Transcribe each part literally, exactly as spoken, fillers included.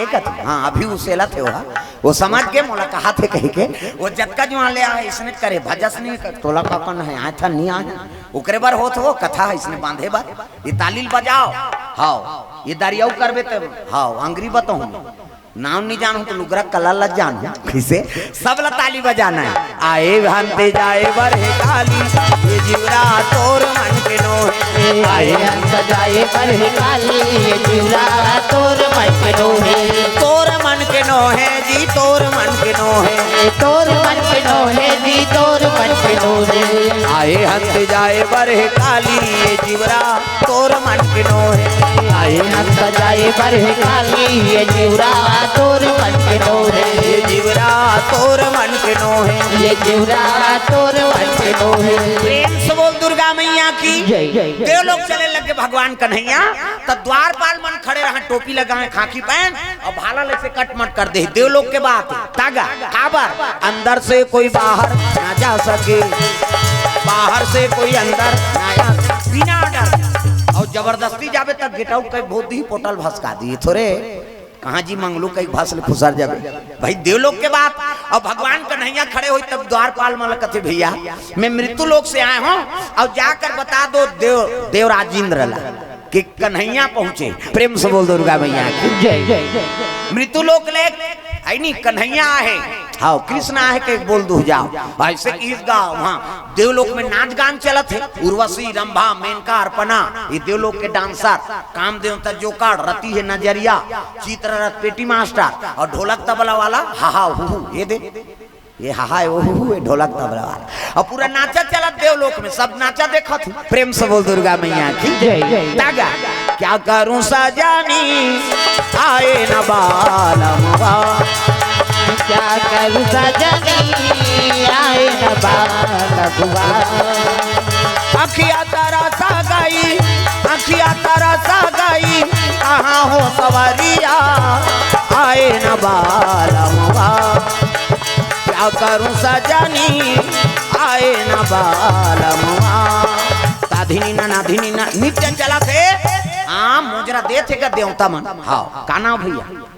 कथे, हाँ, अभी उसेलत हे ओहा। वो समझ के मोला कहा थे कह के, वो जतका जुआन ले आए, इसने करे, भजस नहीं कर, तोला का कन है, आए था, नहीं आए। ओकरे बर होत हो, कथा है, इसने बांधे बर। ये ताली ल बजाओ, हाव, ये दारी अउ करबे ते, हाव, अंगरी बताऊं, नाम नहीं जानू तो लुगरा कला ल जानू, कैसे? सब ला ताली बजाना है। आए हंते जाए बर हे काली, ये जीवरा तोर मन के नोहे। आए हंत जाए बर हे काली, ये जीवरा तोर मन के नोहे। तोर मन के नोहे जी, तोर मन के नोहे। तोर मन के नोहे जी, तोर मन के नोहे। आए हंत जाए बर हे काली, ये जीवरा तोर मन के नोहे। आए हंत जाए बर हे काली, ये जीवरा तोर मन के नोहे। ये जीवरा तोर मन के नोहे। ये जीवरा तोर मन के नोहे। प्रेम से बोल दुर्गा मैया की जय। देव लोग चले लगे भगवान कन्हैया, तब द्वारपाल मन खड़े रहा, टोपी लगाए, खाकी पहन, अउ भाला ले से कट मट कर दे। देव लोग के बात, तागा, काबर, अंदर से कोई बाहर ना जा सके, बाहर से कोई अंदर ना आ, बिना डर। अउ जबरदस्ती जाबे तब गेट आउट कई बहुत ही पोटल भसका दी थोरे। कहाँ जी मंगलू कई भस ले फुसर जाबे। भाई देव लोग के बात। अउ भगवान कन्हैया खड़े होई तब द्वारपाल मन ल कथे, भैया मैं मृत्यु लोक से आए हूँ, अउ जाकर बता दो देव, देवराज इंद्र ला कि कन्हैया पहुंचे। प्रेम से बोल दुर्गा मैया की जय। मृत्यु लोक ले, है नी, कन्हैया आहे, हाव, कृष्ण आहे के बोल दू जाओ। ऐसे किहिस गा, वहाँ देवलोक में नाच गान चलत हे, उर्वशी, रंभा, मेनका, अर्पणा, ये देवलोक के डांसर, काम देवता जोकाड़, रति हे नजरिया, चित्ररथ पेटी मास्टर अउ ढोलक तबला वाला, हा हा हू हू, ये दे, ये हा हा, ओ हू हू, ये ढोलक तबला वाला। अउ पूरा नाचा चलत देवलोक में, सब नाचा देखत हे। प्रेम से बोल दुर्गा मैया की जय। तागा, क्या करूं सजनी, आए न बालमुआ। क्या करूं सजनी, आए न बालमुआ। अखिया तरस गई, अखिया तरस गई, कहाँ हो सवरिया, आए न बालमुआ। क्या करूं सजनी, आए न बालमुआ। ताधिनी ना, नाधिनी ना, नृत्य चलत हे। हाँ, मोजरा देत हे का देवता मन? हाँ, का नाम भैया?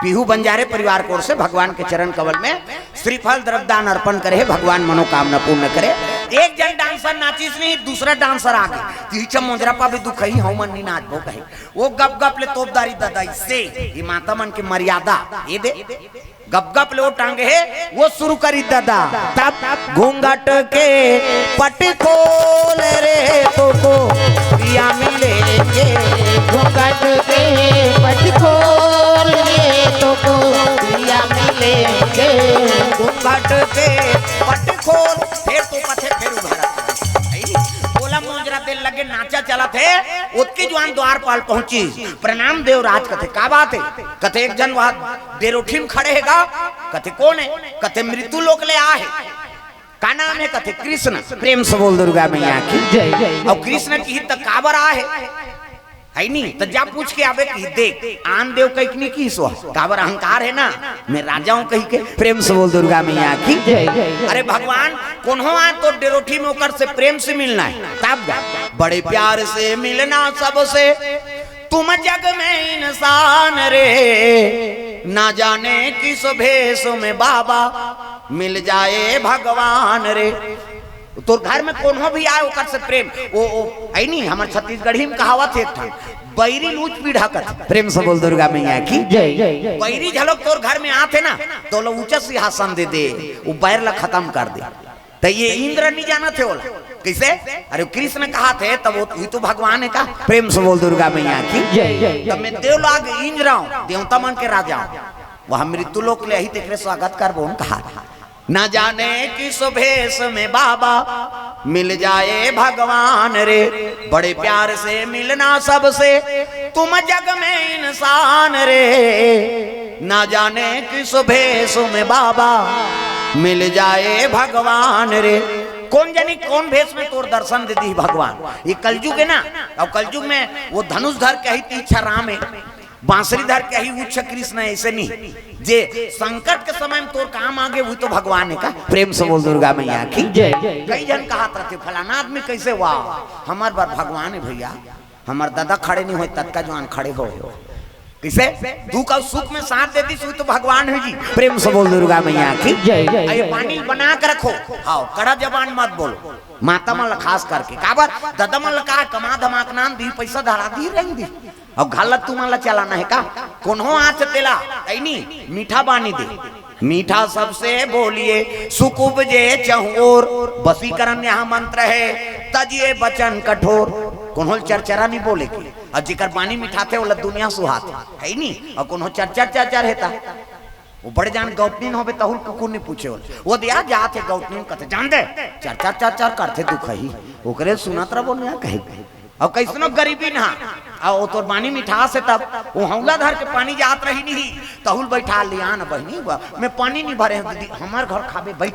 पीहू बंजारे परिवार की ओर से भगवान के चरण कमल में श्रीफल द्रव्यदान अर्पण करे हे, भगवान मनोकामना पूर्ण करे। एक जन डांसर नाचिस नहीं, दूसरा डांसर आ गे। तिहिचा मोजरा पा भी दुखही, हऊ मन नहीं नाचबो कहे। वो गप गप ले तोपदारी ददा, इससे ये माता मन के मर्यादा, ये दे। गप गप ले वो टांगे हे, वो शुरू करी ददा। तब घूंघट के पट खोल रे, तोको पिया मिलेंगे। घूंघट के पट खोल रे, तोको पिया मिलेंगे। घूंघट के पट खोल, फिर तो पथे, फिर उघरा। आई, बोला मोजरा दे लगे नाचा चलत हे, ओतके जुआन द्वारपाल पहुंची। प्रणाम देवराज कथे, का बात हे? कथे एक जन वहाँ डेरोठी में खड़े हे गा। कथे कोन हे? कथे मृत्यु लोक ले आहे। का नाम हे? कथे कृष्ण। प्रेम से बोल दुर्गा मैया की जय। अउ कृष्ण किही त काबर आहे? है नी, त जा पूछ के आबे किही, देख, आन देव कहिके नहीं किहिस ओ, काबर अहंकार हे ना, मैं राजा हूँ कहिके। प्रेम से बोल दुर्गा मैया की जय। अरे भगवान, कोनो आय तो डेरोठी में ओकर से प्रेम से मिलना हे, तब गा। बड़े प्यार से मिलना सबसे, तुम जग में इंसान रे, ना जाने किस भेष में बाबा, मिल जाए भगवान रे। तोर घर में कोनो भी आय, ओकर से प्रेम। ओ, ओ, है नी, हमर छत्तीसगढ़ी में कहावत हे एक ठन, बैरी ल ऊंच पीढ़ा कथे। प्रेम से बोल दुर्गा मैया की जय। बैरी घलोक तोर घर में आथे ना, त ओला ऊंचा सिंहासन दे दे, वो बैर ला खतम कर दे। त ये इंद्र नहीं जानत हे ओला। कइसे? अरे कृष्ण कहाथे, तब वो, वो तो भगवान हे का? प्रेम से बोल दुर्गा मैया की जय। तब मैं देवलोक इंद्र हूँ, देवता मन के राजा हूँ। वहाँ मृत्यु लोक ले आही, तेकरे स्वागत करबो, कहा। ना जाने किस भेष में बाबा, मिल जाए भगवान रे। बड़े प्यार से मिलना सबसे, तुम जग में इंसान रे। ना जाने किस भेष में बाबा, मिल जाए भगवान रे। कोन जनी कोन भेष में तोर दर्शन दे दिही भगवान। ये कलजुग हे ना, अउ कलजुग में वो धनुष धर के आही, तीछा राम हे, बांसुरी धर के आही, उच्च कृष्ण हे, अइसे नहीं। जे संकट के समय में तोर काम आगे, वो तो भगवान हे का। प्रेम से बोल दुर्गा मैया की जय। कई जन कहात रथे, फलाना आदमी कइसे हुआ, हमर बर भगवान हे भैया। हमर ददा खड़े नहीं होय, ततका जुवान खड़े हो। किसे? दुख अउ सुख में साथ देती सुई तो भगवान है जी। प्रेम से बोल दुर्गा मैया की। जय। अरे पानी बना के रखो। हाँ, कड़ा जबान मत बोलो। माता मन ला खास करके। काबर? ददा मन ला का कमा धमा के नाम दी, पैसा धरा दी, रंग दी। अब घाला तुमन ला चलाना है का? कोनो आँच तेला, ऐनी, मीठा बानी दे। मीठा सबसे बोलिए, सुख उपजे चहुओर। वशीकरण यहाँ मंत्र है, तजिए वचन कठोर। कोनो ल चरचरा नहीं बोले के। अउ जेकर बानी मिठाथे, ओला दुनिया सुहाथे, है नी? अउ कोनो चरचर चरचर हेता, वो बड़े जान गौटनीन होबे, तहुल कुकुर नहीं पूछे ओला। वो दिया जात है गौटनीन कथे, जान दे, चरचर चरचर करथे दुखही। ओकरे सुनत रहो ना कहे। अउ कैसनो गरीबी ना, अउ तोर बानी मिठास है तब, वो हौला धर के पानी जात रही नहीं, तहुल बैठा लिया न बहिनी बा, मैं पानी नहीं भरे हूँ दीदी, हमार घर खाबे बैठ।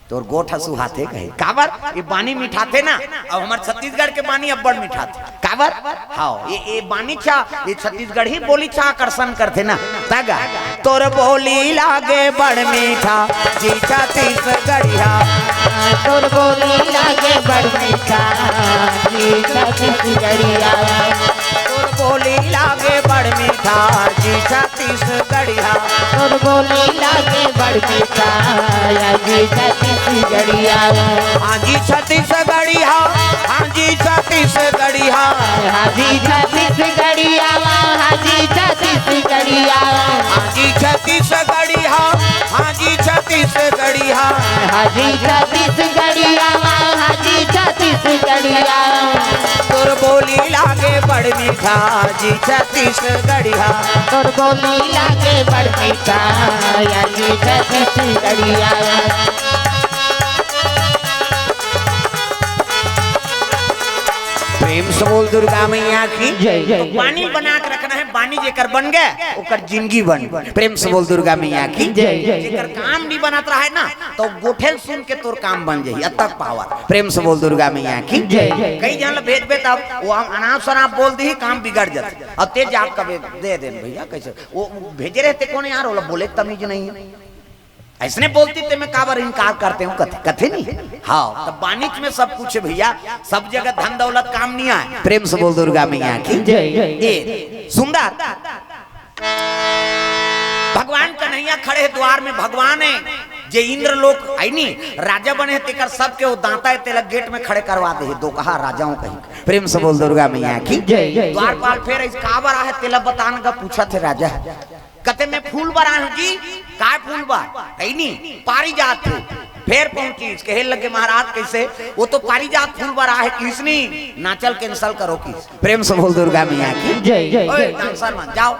तोर गोठ ह सुहाथे कहे। काबर? ये बानी मिठाथे ना, अब हमर छत्तीसगढ़ के बानी अब्बड़ मिठाथे। काबर? हाँ, ये, ये बानी छा, ये छत्तीसगढ़ी बोली छा आकर्षण करथे ना। तगा, तोर बोली लागे बड़ मीठा, जी छत्तीसगढ़िया। तोर बोली लागे बड़ मीठा, जी छत्तीसगढ़िया। तोर बोली लागे बड़ मीठा, जी छत्तीसगढ़िया। तोर बोली लागे बड़ मीठा, या जी छत्तीसगढ़िया। हाँ जी छत्तीसगढ़िया, हाँ जी छत्तीसगढ़िया। हाँ जी छत्तीसगढ़िया, हाँ जी छत्तीसगढ़िया। हाँ जी छत्तीसगढ़िया, हाँ जी छत्तीसगढ़िया। हाँ जी छत्तीसगढ़िया, हाँ जी छत्तीसगढ़िया। तोर बोली लागे बड़ मीठा, जी छत्तीसगढ़िया। तोर बोली लागे बड़ मीठा, या जी छत्तीसगढ़िया। प्रेम से बोल दुर्गा मैया की। जय, जय, जय। बानी बना के रखना है, बानी जेकर बन गए, ओकर जिंदगी बन गए। प्रेम से बोल दुर्गा मैया की। जय, जय, जय। जेकर काम नहीं बनत रहा है ना, तो गोठेल सुन के तोर काम बन जाही, अतक पावर। प्रेम से बोल दुर्गा मैया की। जय, जय। कई जन ल भेजबे तब वो हम अनाप शनाप बोल दी, काम बिगड़ जाथे। अब तेज जात कबे दे दे भैया, कैसे वो भेजे रहते कौन यार, ओला बोले तमीज नहीं है। ऐसने बोलती ते मैं काबर इनकार करते हूँ, कथे, कथे नहीं। हाँ, तब बानिच में सब कुछ है भैया, सब जगह धन दौलत काम नहीं आए। प्रेम से बोल दुर्गा मैया की। जय, जय। ए, सुंदर। भगवान कन्हैया खड़े हैं द्वार में, भगवान है जे इंद्र लोक है नी, राजा बने हैं, तेकर सबके वो दांता है, तेला गेट में खड़े करवा दे, दो कहा राजाओं कहीं। प्रेम से बोल दुर्गा मैया की। जय, जय, जय। द्वारपाल फेर इस काबर आहे, तेला बतान का पूछा थे राजा। कते मैं फूल बर आए हूँ जी, काय फूल बर? है नी, पारिजात फूल। फेर पहुंची, कहे लगे महाराज कैसे, वो तो पारिजात फूल बर आहे, किसनी नाचल cancel करो किस। प्रेम से बोल दुर्गा मैया की। जय, जय, ओए, जय। Dancer मन, जाओ।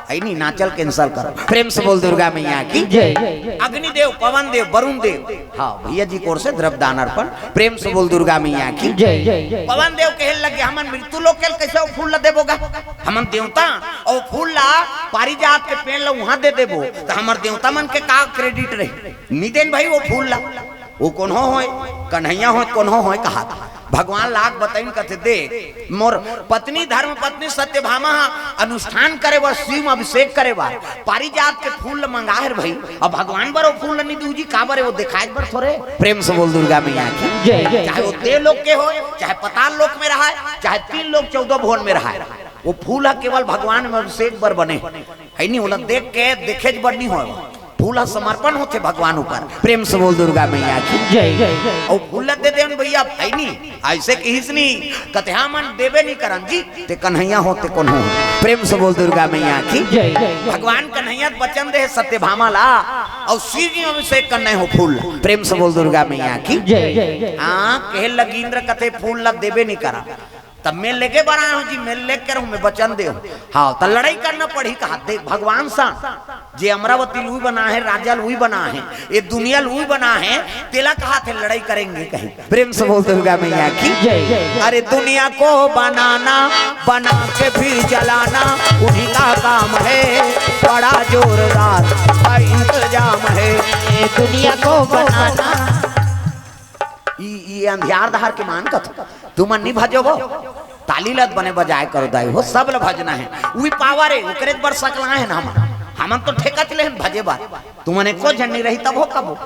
है नी, नाचल cancel करो। प्रेम से बोल दुर्गा मैया की। जय, जय, जय। अग्निदेव, पवन देव, वरुण देव। हाँ, भैया जी की ओर से द्रव्य दान अर्पण। प्रेम से बोल दुर्गा मैया की। जय, जय, जय। पवन देव कहे लगे, हमन मृत्यु लोक के कैसे वो फूल ला देबो गा? हमन देवता, और फूल ला, पारिजात के पेड़ ला वहां दे देबो, तो हमर देवता मन के का credit रही? नितेन भाई वो फूल ला। वो कोनो होय, कन्हैया होय, कोनो होय, कहा था। भगवान लाग बताइन कथे, देख, मोर पत्नी धर्म पत्नी सत्यभामा अनुष्ठान करे बर, शिव में अभिषेक करे बर, पारिजात के फूल ल मंगाए हर भाई। अब भगवान बर वो फूल ल नहीं दूजी, का बरे वो दिखाए बर थोरे। प्रेम से बोल दुर्गा मैया की। जय, जय, चाहे वो जय। देव लोक के होय, चाहे पाताल लोक में रहा है, चाहे तीन लोक चौदह भुवन में रहा है, वो फूल ह केवल भगवान में अभिषेक बर बने। है नी, ओला देख के देखेच बर नहीं होय। फूल ह समर्पण होथे भगवान ऊपर। प्रेम से बोल दुर्गा मैया की। जय, जय, जय। और फूल ल दे देवन भैया, है नी, ऐसे कहिस नी, कथे हमन देबे नहीं करन जी, ते कन्हैया हो, ते कोनो हो। प्रेम से बोल दुर्गा मैया की। जय, जय, जय। भगवान कन्हैया वचन दे सत्यभामा ला, और शिव जी अभिषेक करने हो फूल। प्रेम से बोल दुर्गा मैया की। जय, जय, जय। हाँ, कहे लगी इंद्र कथे फूल ला देबे नहीं करा। तब मैं लेके बर आए हूँ जी, मैं लेके रहूँ, मैं वचन दे हूँ। हाँ, तो लड़ाई करना पड़ी, कहा देख भगवान सा, जे अमरावती लुई बना है, राजा लुई बना है, ये दुनिया लुई बना है, तेला कहा थे लड़ाई करेंगे कहीं। प्रेम से बोल दुर्गा मैया की। जय, जय, जय। अरे दुनिया को बनाना, बना के फिर जलाना, उन्हीं का काम है, बड़ा जोरदार का इंतजाम है। ये दुनिया को बनाना। ई, ई अंधियार दहार के मान कथो। तुमन नहीं भजो वो। ताली लत बने बजाए करो दाई हो, सब ल भजना है। उही पावर है, ओकरे बर सकला है ना हमन। हमन तो ठेका चले हैं भजे बर। तुमन एको झन नहीं रही तब हो कबो।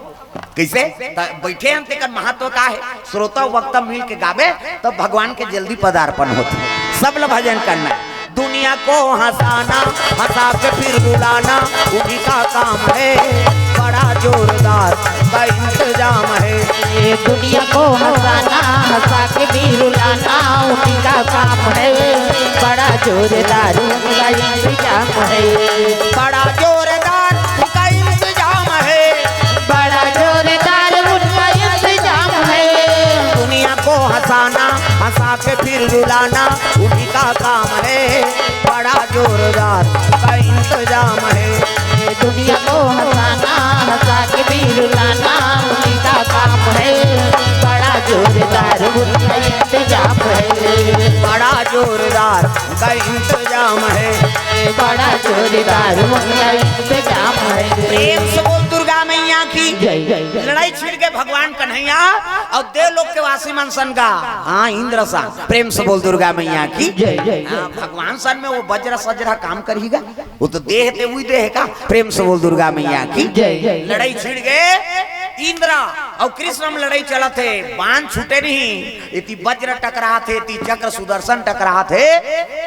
कइसे? त बइठे हन, तेकर महत्व का हे? श्रोता वक्ता मिल के गाबे, तब भगवान के जल्दी पदार्पण होथे। सब ल भजन करना हे। दुनिया को हंसाना, हंसा के फिर रुलाना, उन्हीं का काम है। बड़ा जोरदार का इंतजाम है। ये दुनिया को हंसाना, हंसा के भी रुलाना, उन्हीं का काम है। बड़ा जोरदार उनका इंतजाम है। बड़ा जोरदार का इंतजाम है। बड़ा जोरदार उनका इंतजाम है। दुनिया को हंसाना, हंसा के फिर रुलाना, उन्हीं का काम है। बड़ा जोरदार का इंतजाम है। दुनिया को हंसाना, हंसा के भी रुलाना, उन्हीं का काम है। बड़ा जोरदार उनका इंतजाम है। बड़ा जोरदार का इंतजाम है। बड़ा जोरदार उनका इंतजाम है। प्रेम से बोल दुर्गा मैया की। जय जय जय। लड़ाई छिड़ के भगवान कन्हैया अउ देवलोक के वासी मन सन गा। हाँ, इंद्र सन। प्रेम से बोल दुर्गा मैया की। जय जय। हाँ, भगवान सन में वो वज्र सज्र काम करही गा। वो तो देह ते उही देह का। प्रेम से बोल दुर्गा मैया की। जय जय। लड़ाई छिड़ गे इंद्र अउ कृष्ण में लड़ाई चलत हे। बाण छूटे नहीं, एती वज्र टकरात हे, एती चक्र सुदर्शन टकरात हे।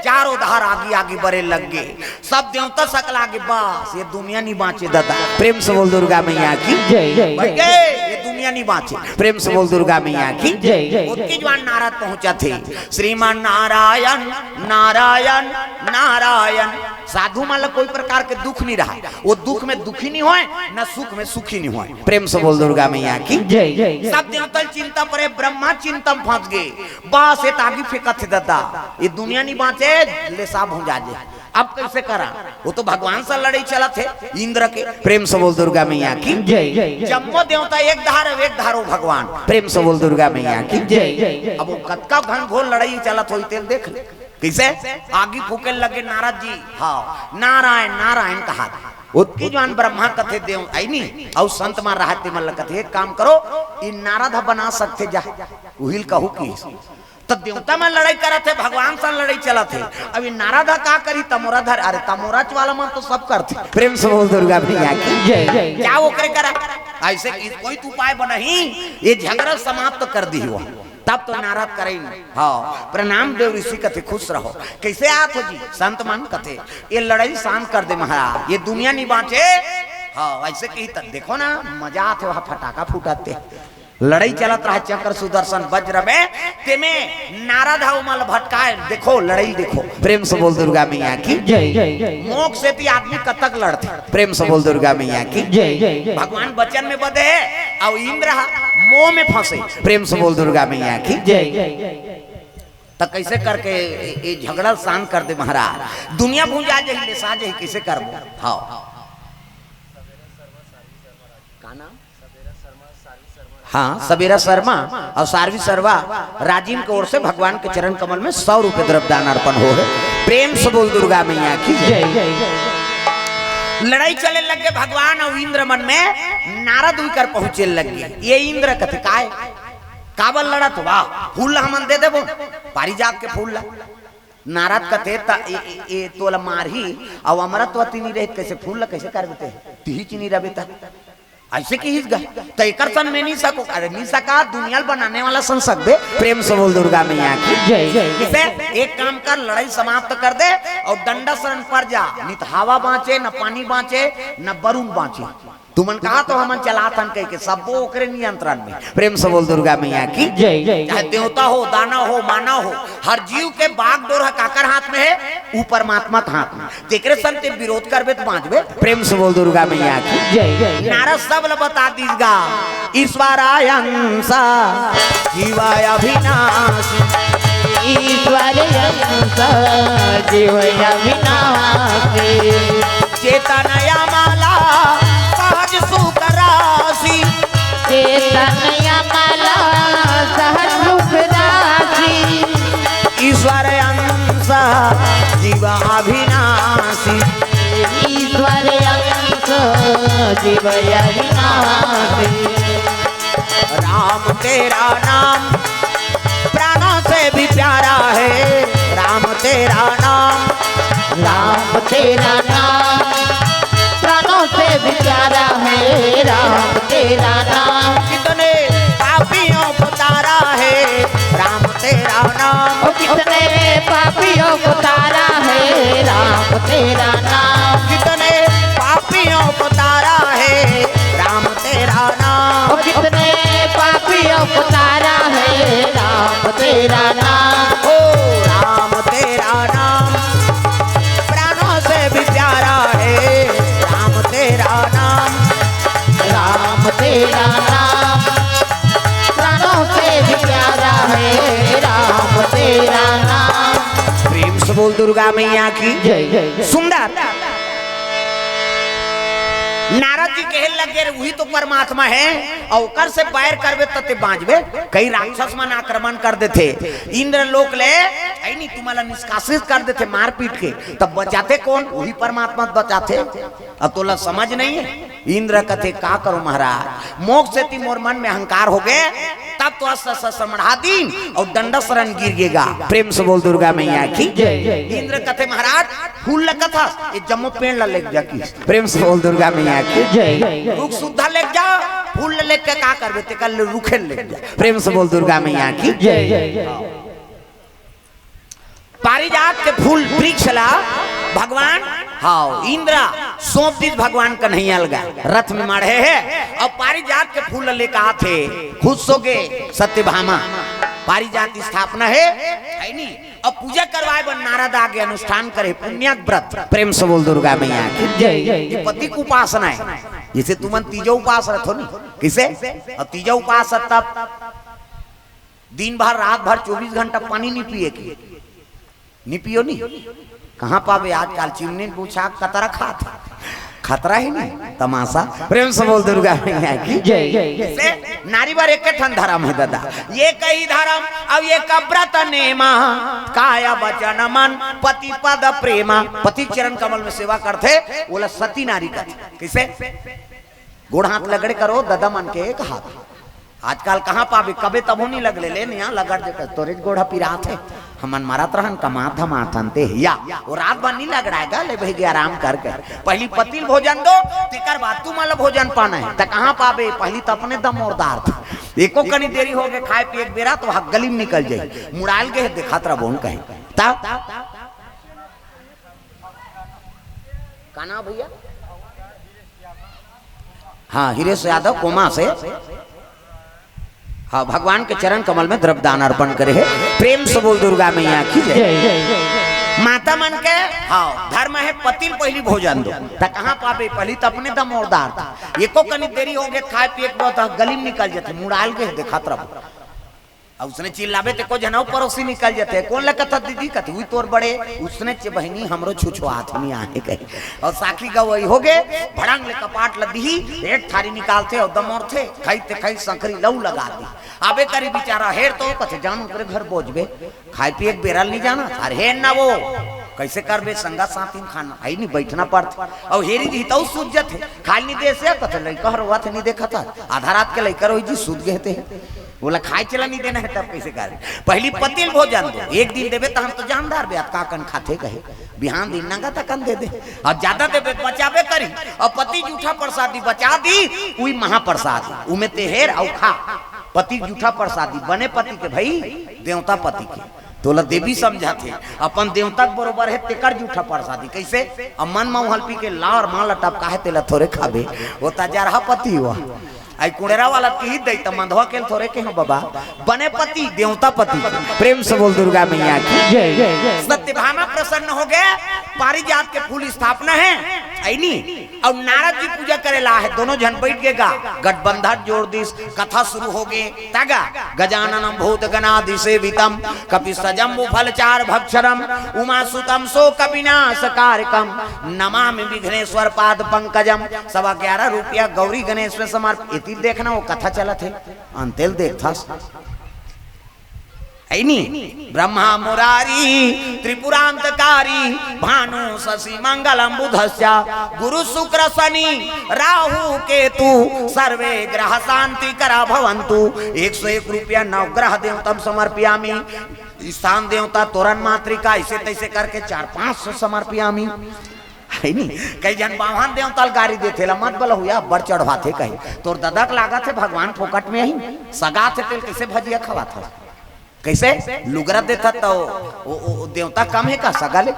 चारों धार आगी आगी बरे लग गे। सब देवता सकला गे, बस ये दुनिया नहीं बांचे दादा। प्रेम से बोल दुर्गा मैया की। जय जय। बच गे, ये दुनिया नहीं बांचे। प्रेम से बोल दुर्गा मैया की। जय जय। ओतकी जुवार नारद पहुंचत हे। श्रीमान नारायण, नारायण, नारायण। साधु मन ला कोई प्रकार के दुख नहीं रहा, वो दुख में दुखी नहीं होय, न सुख में सुखी नहीं होय। प्रेम से बोल दुर्गा मैया की। जय जय। सब देवता ल चिंता परे, ब्रह्मा चिंता में फंस गे। बस ये त आगी फेंकत हे दादा, ये दुनिया नहीं बांचे, ले साब हो जा जे। अब कइसे करा? वो तो भगवान से लड़ाई चलत हे इंद्र के। प्रेम से बोल दुर्गा मैया की। जय जय। जम्मो देवता एक धार, एक धारो भगवान। प्रेम से बोल दुर्गा मैया की। जय जय। अब वो कतका घनघोर लड़ाई चलत होही तेल देख ले। कइसे? आगी फूके लगे नारद जी। हाँ, नारायण नारायण कहा। ओतकी जुवार ब्रह्मा कथे देव आइनी, अउ संत मन रहत हे, मन ल कथे, एक काम करो, ई नारद ह बना सकथे जा, उही ल कहू कि त देवता मन लड़ाई करत हे, भगवान सन लड़ाई चलत हे। अब ई नारद ह का करही? तमोरा धर, अरे तमोरा वाला मन तो सब करथे। प्रेम से बोल दुर्गा मैया की। जय जय। जा ओकरे करा। अइसे कि कोई तो उपाय बनही, ये झगड़ा समाप्त कर दिही वो। तब तो नारद करइन। हाँ, प्रणाम देव ऋषि कथे, खुश रहो। कइसे आत हो जी? संत मन कथे, ये लड़ाई शांत कर दे महाराज, ये दुनिया नहीं बांचे। हाँ, अइसे कही त देखो ना, मजा आत हे, वहाँ फटाका फूटत हे। लड़ाई चलत रहा चक्र सुदर्शन वज्र में, तेमे नारद ह ओमन ल भटकाय। देखो लड़ाई देखो। प्रेम से बोल दुर्गा मैया की। जय जय। मोख सेती आदमी कतक लड़थे। प्रेम से बोल दुर्गा मैया की। जय जय। भगवान वचन में बदे अउ इंद्र ह मोह में फंसे। प्रेम से बोल दुर्गा मैया की। जय जय। त कइसे करके ये, ये झगड़ा शांत कर दे महाराज? दुनिया भुंजा जही, लेसा जही, कइसे करबो? हाँ। का नाम? हाँ, सबेरा शर्मा अउ सारवी शर्मा राजिम के ओर से भगवान के चरण कमल में सौ रुपये द्रव्य दान अर्पण हो हे। प्रेम से बोल दुर्गा मैया की। जय जय। लड़ाई चले लग गे भगवान अउ इंद्र मन में। नारद उही कर पहुंचे लग गे। ये इंद्र कथे, काय? काबर लड़त हो? वाह, फूल ला हमन दे देबो, पारिजात के फूल ला। नारद कथे, त ए, ए, ए तोला मारही, अउ अमरत्वती नहीं रहित, कइसे फूल ला कइसे करबे ते? तिही च नहीं रहबे त। अइसे किहिस गा, त एकर सन में नहीं सको। अरे नहीं सका, दुनिया ल बनाने वाला सन सकबे। प्रेम से बोल दुर्गा मैया की। जय जय। इसे एक काम कर, लड़ाई समाप्त कर दे अउ डंडा शरण पर जा। नित हवा बांचे, न पानी बांचे, न बरुन बांचे। तुमन कहा तो हमन चलाथन कहिके सब्बो ओकरे नियंत्रण में। प्रेम से बोल दुर्गा मैया की। जय जय। चाहे देवता हो, दानव हो, मानव हो, हर जीव के बागडोर ह काकर हाथ में हे? ऊपर परमात्मा के हाथ में। तेकरे संग ते विरोध करबे त बांचबे। प्रेम से बोल दुर्गा मैया की। जय जय। नारद सब ल बता दीस गा। ईश्वरायंस जीवाय अविनाशी। ईश्वरायंस जीवाय अविनाशी। चेतनया माला सहज सुख राशि। चेतनया माला सहज सुख राशि। ईश्वरायंस जीवाय अविनाशी। ईश्वरायंस जीवाय अविनाशी। राम तेरा नाम प्राणों से भी प्यारा है। राम तेरा नाम। राम तेरा नाम प्राणों से भी प्यारा है। राम तेरा नाम कितने पापियों को तारा है राम तेरा नाम। कितने पापियों को तारा है राम तेरा नाम। ओ कितने पापियों को तारा है राम तेरा नाम। ओ राम तेरा नाम प्राणों से भी प्यारा है राम तेरा नाम। राम तेरा नाम प्राणों से भी प्यारा है राम तेरा नाम। प्रेम से बोल दुर्गा मैया की जय। सुंदर। नारद जी कहे लगे, "रे, वही तो परमात्मा है, और ओकर से बैर करबे त ते बांचबे।" कई राक्षस मन आक्रमण कर देथे इंद्रलोक ले, ऐ नहीं तुम्हारा निष्कासित कर देथे मारपीट के, तब बचाथे कौन? वही परमात्मा बचाथे। अब तोला समझ नहीं है। इंद्र कथे, "का करो महाराज, मोक्ष सेती मोर मन में अहंकार हो गए, तब तो अस्त्र शस्त्र मढ़ा दीन और दंड शरण गिर गेगा।" प्रेम से बोल दुर्गा मैया की जय। इंद्र कथे, "महाराज, फूल ल कथस, ये जम्मो पेड़ ला लेके जा।" की प्रेम से बोल दुर्गा मैया की जय। रुख सुद्धा लेके जा, फूल ल लेके का करबे, तेकर ले रुखे ल लेके जा। प्रेम से बोल दुर्गा मैया की जय। पारिजात के फूल वृक्ष ला भगवान, हाँ, इंद्रा सौंप दीस भगवान कन्हैया लगा, रथ में माढ़े हे, और पारिजात के फूल लेके आथे, खुश हो गए सत्यभामा। पारिजात स्थापना है, है नी? अब पूजा करवाए बर नारद आगे, अनुष्ठान करे, पुण्यक व्रत। प्रेम से बोल दुर्गा मैया की जय। ये पति के उपासना है, जैसे तुमन तीजा उपास रखो नी, किसे? और तीजा उपास तब दिन भर, रात भर, चौबीस घंटा पानी नहीं पिए की, नहीं पियो नहीं। कहाँ पावे आजकल चिमनी पूछा कतरा खात, खतरा ही नहीं, तमाशा। प्रेम से बोल दुर्गा मैया की जय। से नारी बर एक ठन धर्म है दादा, ये कई धर्म, अब ये कब्रत नेमा, काया वचन मन पति पद प्रेमा। पति चरण कमल में सेवा करथे, ओला सती नारी कथे। किसे? गोड़ हाथ लगड़े करो, ददा मन के एक हाथ। आजकल कहाँ पाबे, कबे तभो नहीं लगले, ले नहीं लगड़ दे, तोरे गोड़ पिरात है। हमन मरत रहन, कमात धमात हन ते, या वो रात भर नहीं लगड़ाएगा, ले भाई आराम करके। पहली पतिल भोजन दो, तेकर बाद तू मला भोजन पाना है। त कहाँ पाबे, पहली त अपने दम और दार था। एको कनी देरी हो गए खाए पिए के बेरा, तो हक गली में निकल जाई। मुड़ाल गए, देखत रह बोन कहीं। तब का नाम भैया? हाँ, हिरेश यादव कोमा से। हाँ, भगवान के चरण कमल में द्रव्य दान अर्पण करे है। प्रेम से बोल दुर्गा मैया की जय। जय, जय, जय। माता मन के, हाँ, धर्म है पतिल पहली भोजन दो। त कहाँ पाबे, पहली त अपने दम और दार था। एको कनी देरी हो गए खाए पिए के बाद गली में निकल जाते, मुड़ाल गए देखत रहो। अउ उसने चिल्लाबे ते को जनऊ पड़ोसी निकल जाते, "कौन लगत ह दीदी?" कथे, "उई तोर बड़े।" उसने चे बहिनी हमरो छुछुआत नहीं आहे कहे। अउ साखी गवई हो गे, भड़ंग ले कपाट ल दिही, एक थारी निकालथे अउ दमोरथे, खई ते खई संकरी लऊ लगा दी। अबे करी बेचारा हेर तो कथे, "जान ओकरे घर बोझबे, खाए पिए के बेरा ल नहीं जाना, अरे हेर ना वो, कैसे करबे संगा साथी में खाना, आई नहीं बैठना पड़थे।" अउ हेरी दिही तऊ सूझ जथे, खाए नहीं दे से कथे, "लइका हर रोवत नहीं देखत ह, आधा रात के लइका रोई जी सूत गए थे।" बोला, "खाए चला नहीं देना है, तब कैसे कर?" पहली पतिल भोजन दो, एक दिन देबे त हम तो जानदार बे, का कन खाथे कहे, बिहान दिन नंगा तकन दे दे, और ज्यादा देबे बचाबे करी, और पति जूठा प्रसादी बचा दी, उई महाप्रसाद, उमे ते हेर अउ खा। पति जूठा प्रसादी, बने पति के भाई, देवता पति के, तोला देवी समझाथे, अपन देवता के बरोबर है, तेकर जूठा प्रसादी। कैसे? अब मन मऊहल पी के लार माल टपका है, तेला थोरे खाबे, वो तजरहा पति हुआ। आई कुड़ेरा वाला तीही दई त मंधवा के थोरे के हो बाबा, बने पति, देवता पति। प्रेम से बोल दुर्गा मैया की जय। सत्यभामा प्रसन्न हो गए, पारिजात के फूल स्थापना है, ऐनी, और नारद जी पूजा करे ला है, दोनों झन बैठ के गा, गठबंधन जोड़ दिस, कथा शुरू हो गए, तगा, "गजाननम भूत गणादि सेवितम, कपि सजम्बु फल चार भक्षरम, उमा सुतम शोक विनाश कारकम, नमामि विघ्नेश्वर पाद पंकजम।" सवा ग्यारह रुपया गौरी गणेश में समर्प, इति देखना वो कथा चलत है, अंतेल देखथस। ऐनी, "ब्रह्मा मुरारी त्रिपुरांतकारी, भानु शशि मंगलम बुधस्या, गुरु शुक्र शनि राहु केतु, सर्वे ग्रह शांति करा भवंतु।" एक सौ एक रुपया नवग्रह देवतम समर्पयामी, स्थान देवता तोरण मातृका, ऐसे तैसे करके चार पांच सौ समर्पयामी। है नी? कई झन बाम्हन देवता ल गारी देथे ला, "मत बलहुआ, बड़ चढ़वाथे," कही। तोर ददा के लागत है भगवान फोकट में ही सगात है, तेल कैसे भजिया खवात है? कइसे? लुगरा देथस त ओ, ओ, ओ देवता कम हे का सगा ले?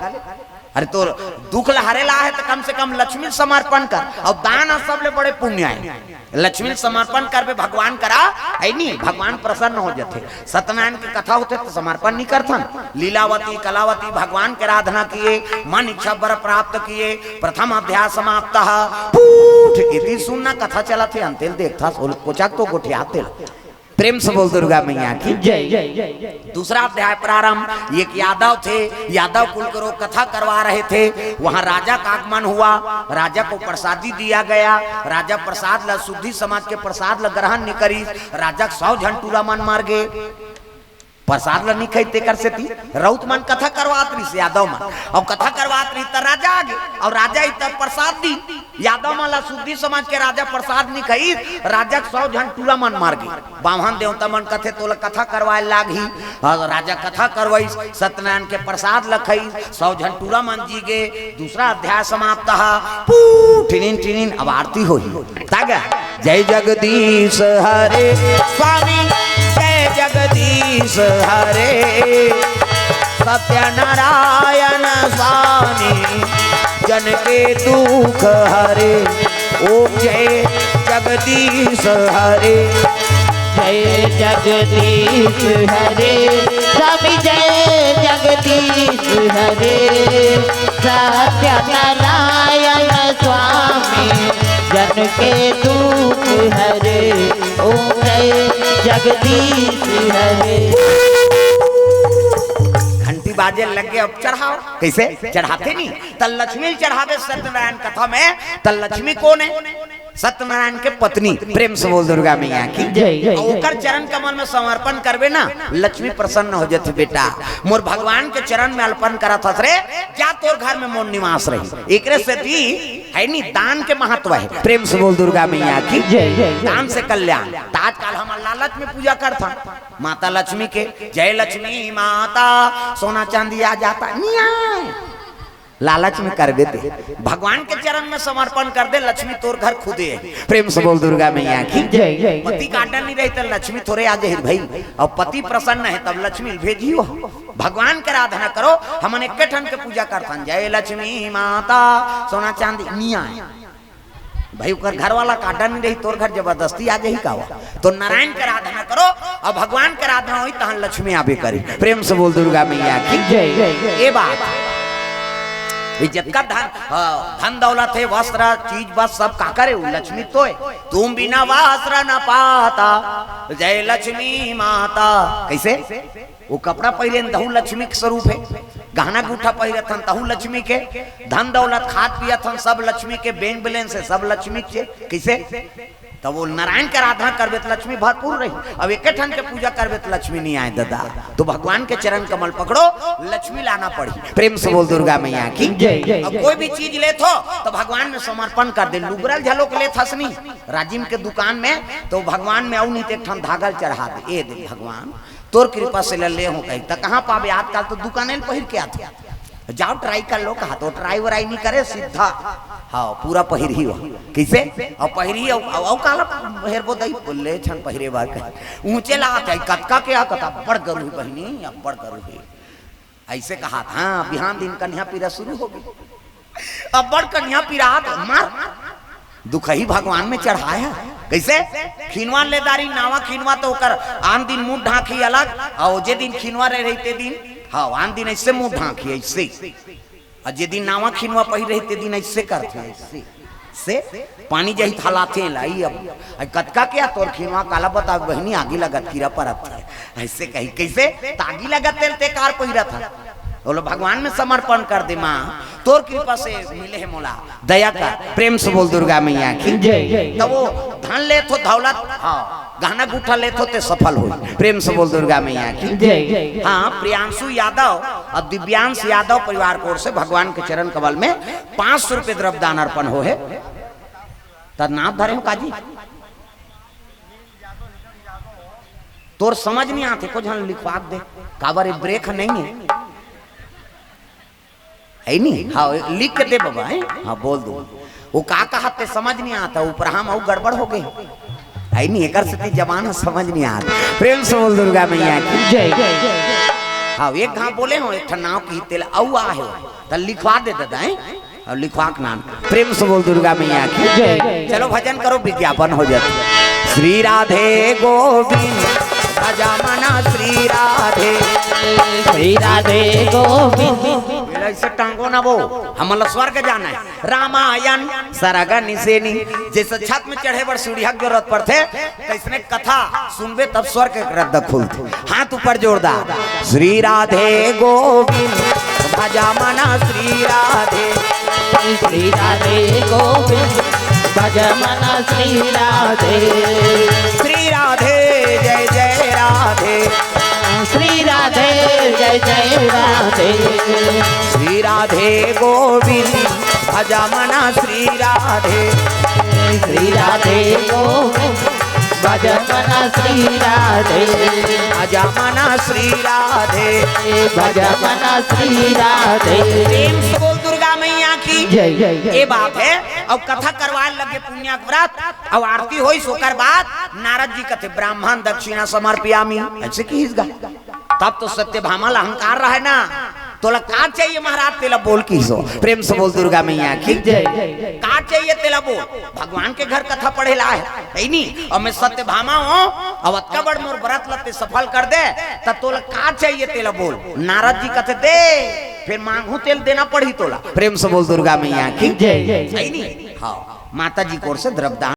अरे तोर दुख ल हरे ला हे त कम से कम लक्ष्मी ल समर्पण कर। अउ दान ह सबले बड़े पुण्य हे। लक्ष्मी ल समर्पण करबे भगवान करा, हे नी? भगवान प्रसन्न हो जथे। सत्यनारायण के कथा होथे त समर्पण नी करथन? लीलावती, कलावती भगवान के आराधना किए, मन इच्छा वर प्राप्त किए, प्रथम अध्याय समाप्त। पूठ इति सुनना कथा चलत हे, अंते ल देखथस, ओल कोचक तो गोठियाथे। प्रेम से बोल दुर्गा मैया की। जय। दूसरा अध्याय प्रारंभ। एक यादव थे, यादव कुल करो कथा करवा रहे थे। वहां राजा का आगमन हुआ, राजा को प्रसादी दिया गया। राजा प्रसाद ला, शुद्धि समाज के प्रसाद ला ग्रहण नी करिस। राजा के सौ झन टूरा मन मर गे। प्रसाद ला नी खाई, तेकर सेती रउत मन कथा करवात रहिस, यादव मन। अउ कथा करवात रहिस त राजा आगे, अउ राजा ही त प्रसाद दी। यादव मन ला शुद्धि समाज के राजा प्रसाद नी खाई, राजा के सौ झन टूरा मन मर गे। बाम्हन देवता मन कथे, "तोला कथा करवाए लागही।" अउ राजा कथा करवाइस, सत्यनारायण के प्रसाद ला खाइस, सौ झन टूरा मन जी गे। दूसरा अध्याय समाप्त ह। पू, टिनिन, टिनिन, अब आरती होही। तागा, जय जगदीश हरे स्वामी, जय जगदीश हरे, सत्यनारायण स्वामी, जन के दुख हरे। ओम जय जगदीश हरे। जय जगदीश हरे, स्वामी जय जगदीश हरे, सत्यनारायण स्वामी, जन के दुख हरे। ओम जय जगदीश हरे। घंटी बाजे लगे, अब चढ़ाव। कइसे? चढ़ाथे नी, त लक्ष्मी ल चढ़ाबे सत्यनारायण कथा में। त लक्ष्मी कोन हे? सत्यनारायण के पत्नी। प्रेम से बोल दुर्गा मैया की। जय। अउ ओकर चरण कमल में समर्पण करबे ना, लक्ष्मी प्रसन्न हो जथे। बेटा, मोर भगवान के चरण में अर्पण करत हस रे, जा तोर घर में मोर निवास रही। एकरे सेती हे नी, दान के महत्व हे। प्रेम से बोल दुर्गा मैया की। जय। दान से कल्याण। त आजकल हमन लालच में पूजा करथन माता लक्ष्मी के। जय लक्ष्मी माता, सोना चांदी आ जाता, नी आय। लालच में करबे ते, भगवान के चरण में समर्पण कर दे, लक्ष्मी तोर घर खुदे हे। प्रेम से बोल दुर्गा मैया की। जय। पति का आडर नी रही त लक्ष्मी थोरे आ जाही भाई। अउ पति प्रसन्न हे तब लक्ष्मी भेजी हो। भगवान के आराधना करो। हमन एके ठन के पूजा करथन, जय लक्ष्मी माता, सोना चांदी, नी आय। भाई, ओकर घर वाला का आडर नी रही, तोर घर जबरदस्ती आ जाही का वो? तो नारायण के आराधना करो, अउ भगवान के आराधना होही, तहन लक्ष्मी आबे करी। प्रेम से बोल दुर्गा मैया की। जय। ए बात, ये जतका धन, हाँ, धन दौलत हे, वस्त्र, चीज, बस सब काकर हे? वो लक्ष्मी तो हे। तुम बिना वस्त्र न पाता, जय लक्ष्मी माता। कइसे? वो कपड़ा पहिरे हन, तहू लक्ष्मी के स्वरूप हे। गहना गूठा पहिरत हन, तहू लक्ष्मी के। धन दौलत खात पियत हन, सब लक्ष्मी के। बैंक बैलेंस हे, सब लक्ष्मी के। कइसे? तब वो नारायण के आराधना करबे त लक्ष्मी भरपूर रही। अब एके ठन के पूजा करबे त लक्ष्मी नी आय ददा। तो भगवान के चरण कमल पकड़ो, लक्ष्मी लाना पड़ही। प्रेम से बोल दुर्गा मैया की। जय। अब कोई भी चीज लेथो तो भगवान में समर्पण कर दे। लुगरा ल झलोक लेथस नी राजिम के दुकान में, तो भगवान में अउ नी ते एक ठन धागा ल चढ़ा दे, ए दे भगवान, तोर कृपा से ले ले हो कही, त कहाँ पाबे? आजकल तो दुकाने ल पहिर के आथे। जाओ ट्राई कर लो, कहा तो ट्राई वराई नी करे, सीधा। हाँ, पूरा पहिरही हो। कइसे? अउ पहिरही, अउ, अउ, अउ काला हेरबो दई, बोले छन पहिरे बार कहे। ऊंचे लागत हे, कतका के आ, कता बड़ गरू हे बहिनी, अब बड़ गरू हे। अइसे कहा था, हाँ, बिहान दिन कन्या पीरा शुरू हो गई। अब बड़ कन्या पीरा, मार। दुखही भगवान में चढ़ाया। कइसे? खिनवा ले दारी, नावा खिनवा तो ओकर आन दिन मुंह ढांकी अलग, अउ जे दिन खिनवा रहे रही ते दिन, हाँ, आन दिन अइसे मुंह ढांकी, अइसे। अउ जे दिन नावा खिनवा पहिर रही ते दिन अइसे करथे, अइसे। से पानी जही थलाथे लाई अब। अइ कतका के आ तोर खिनवा काला बता बहिनी, आगी लगत कीरा परत हे। अइसे कही, कइसे? त आगी लगत तेल ते कार पहिरत हे। बोलो, भगवान में समर्पण कर दे माँ, तोर कृपा से मिले हे मोला, दया कर। प्रेम से बोल दुर्गा मैया की। जय। त वो धन लेथो दौलत, हाँ, गहना गूठा लेथो ते सफल होई। प्रेम से बोल दुर्गा मैया की। जय। हाँ, प्रियांशु यादव अउ दिव्यांश यादव परिवार की ओर से भगवान के चरण कमल में पाँच सौ रुपये द्रव्य दान अर्पण हो हे। त नाम धरे हो काजी? तोर समझ नी आथे, कुछ झन लिखवा दे, काबर ये ब्रेक नहीं हे। हे नी? हाँ, लिख के दे बाबा, हे? हाँ, बोल दो। वो का कहा ते समझ नी आता, ऊपर हम अउ गड़बड़ हो गए। आई नहीं, एकर सेती जबान ह समझ नहीं आत। प्रेम से बोल दुर्गा मैया की। जय। हाँ, एक घाव बोले हो, एक ठन नाव की तेला अउ आहे हो, त लिखवा दे दादा, हैं? अउ लिखवा के नाम। प्रेम से बोल दुर्गा मैया की। जय। चलो भजन करो, विज्ञापन हो जात। श्री राधे गोविंद भजा मना श्री राधे। श्री राधे गोविंद। मेरा इसे टांगो ना वो, हमला स्वर्ग जाना है। रामायण सरग निसेनी, जैसे छत में चढ़े बर सीढ़िया के जरूरत पड़थे, तैसने कथा सुनबे तब स्वर्ग के रद्द खुलथे। हाथ ऊपर जोरदार। श्री राधे गोविंद भजा मना श्री राधे। श्री राधे गोविंद भज मना श्री राधे। श्री राधे जय जय राधे। श्री राधे जय जय राधे। श्री राधे गोविंद भजा मना श्री राधे। श्री राधे गोविंद भज मना श्री राधे। भजा मना श्री राधे। भज मना श्री राधे। प्रेम से बोल दुर्गा मैया की। जय जय। ये बात है। अब कथा करवाए लगे पुण्य व्रत, अब आरती होई, ओकर बाद नारद जी कथे, "ब्राह्मण दक्षिणा समर्पयामी।" ऐसे किहिस गा। तब तो सत्यभामा ला अहंकार रहे ना, "तोला का चाहिए महाराज, तेला बोल," किहिस हो। प्रेम से बोल दुर्गा मैया की। जय। "का चाहिए तेला बोल, भगवान के घर कथा पढ़े ला है, है नी? और मैं सत्यभामा हो, अब अतका बड़ मोर व्रत ला ते सफल कर दे, त तोला का चाहिए तेला बोल।" नारद जी कथे, "दे, फिर मांगहूं तेला देना पड़ही तोला।" प्रेम से बोल दुर्गा मैया की। जय। है नी? हाँ, माता जी की ओर से द्रव्यदान